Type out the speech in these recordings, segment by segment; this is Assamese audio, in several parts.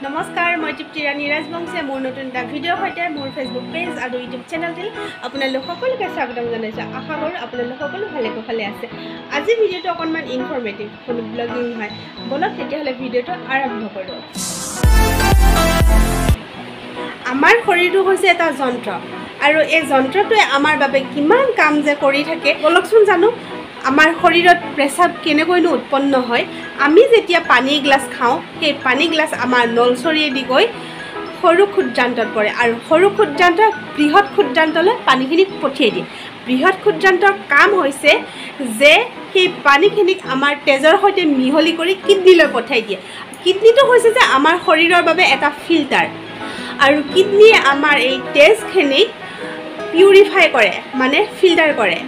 নমস্কাৰ, মই তৃপ্তি ৰাণী ৰাজবংশীয়ে মোৰ নতুন এটা ভিডিঅ'ৰ সৈতে মোৰ ফেচবুক পেজ আৰু ইউটিউব চেনেলটিল আপোনালোক সকলোকে স্বাগতম জনাইছোঁ। আশা কৰোঁ আপোনালোক সকলো ভালে কুশলে আছে। আজি ভিডিঅ'টো অকণমান ইনফৰ্মেটিভ, কোনো ব্লগিং নহয়। ব'লক তেতিয়াহ'লে ভিডিঅ'টো আৰম্ভ কৰোঁ। আমাৰ শৰীৰটো হৈছে এটা যন্ত্ৰ আৰু এই যন্ত্ৰটোৱে আমাৰ বাবে কিমান কাম যে কৰি থাকে ব'লকচোন জানো। আমাৰ শৰীৰত প্ৰেছাব কেনেকৈনো উৎপন্ন হয়। আমি যেতিয়া পানী এগিলাচ খাওঁ, সেই পানী গিলাচ আমাৰ নলচৰিয়েদি গৈ সৰু ক্ষুদ্ৰান্তত পৰে আৰু সৰু ক্ষুদ্ৰান্ত বৃহৎ ক্ষুদ্ৰান্তলৈ পানীখিনি পঠিয়াই দিয়ে। বৃহৎ ক্ষুদ্ৰান্তৰ কাম হৈছে যে সেই পানীখিনিক আমাৰ তেজৰ সৈতে মিহলি কৰি কিডনীলৈ পঠাই দিয়ে। কিডনীটো হৈছে যে আমাৰ শৰীৰৰ বাবে এটা ফিল্টাৰ আৰু কিডনীয়ে আমাৰ এই তেজখিনিক পিউৰিফাই কৰে, মানে ফিল্টাৰ কৰে।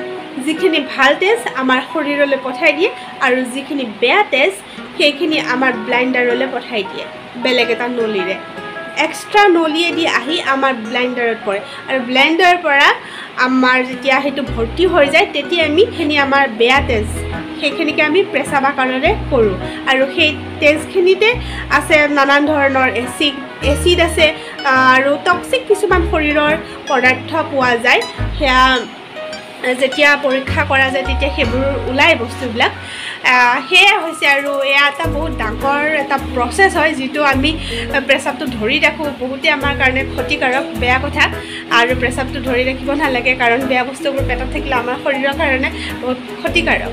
যিখিনি ভাল তেজ আমাৰ শৰীৰলৈ পঠাই দিয়ে আৰু যিখিনি বেয়া তেজ সেইখিনি আমাৰ ব্লাইণ্ডাৰলৈ পঠাই দিয়ে বেলেগ এটা নলীৰে। এক্সট্ৰা নলীয়েদি আহি আমাৰ ব্লাইণ্ডাৰত পৰে আৰু ব্লাইণ্ডাৰৰ পৰা আমাৰ যেতিয়া সেইটো ভৰ্তি হৈ যায় তেতিয়া আমি সেইখিনি আমাৰ বেয়া তেজ সেইখিনিকে আমি প্ৰেছাব আকাৰেৰে কৰোঁ। আৰু সেই তেজখিনিতে আছে নানান ধৰণৰ এচিড আছে আৰু টক্সিক কিছুমান শৰীৰৰ পদাৰ্থ পোৱা যায়। সেয়া যেতিয়া পৰীক্ষা কৰা যায় তেতিয়া সেইবোৰ ওলায় বস্তুবিলাক। সেয়াই হৈছে আৰু এয়া এটা বহুত ডাঙৰ এটা প্ৰচেছ হয় যিটো আমি প্ৰেছাবটো ধৰি ৰাখোঁ। বহুতে আমাৰ কাৰণে ক্ষতিকাৰক, বেয়া কথা। আৰু প্ৰেছাবটো ধৰি ৰাখিব নালাগে, কাৰণ বেয়া বস্তুবোৰ পেটত থাকিলে আমাৰ শৰীৰৰ কাৰণে বহুত ক্ষতিকাৰক।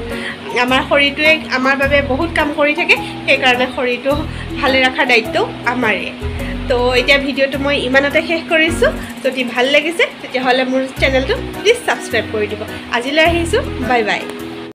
আমাৰ শৰীৰটোৱে আমাৰ বাবে বহুত কাম কৰি থাকে, সেইকাৰণে শৰীৰটো ভালে ৰখাৰ দায়িত্ব আমাৰেই। তো এতিয়া ভিডিঅ'টো মই ইমানতে শেষ কৰিছোঁ। যদি ভাল লাগিছে তেতিয়াহ'লে মোৰ চেনেলটো প্লিজ ছাবস্ক্ৰাইব কৰি দিব। আজিলৈ আহিছোঁ, বাই বাই।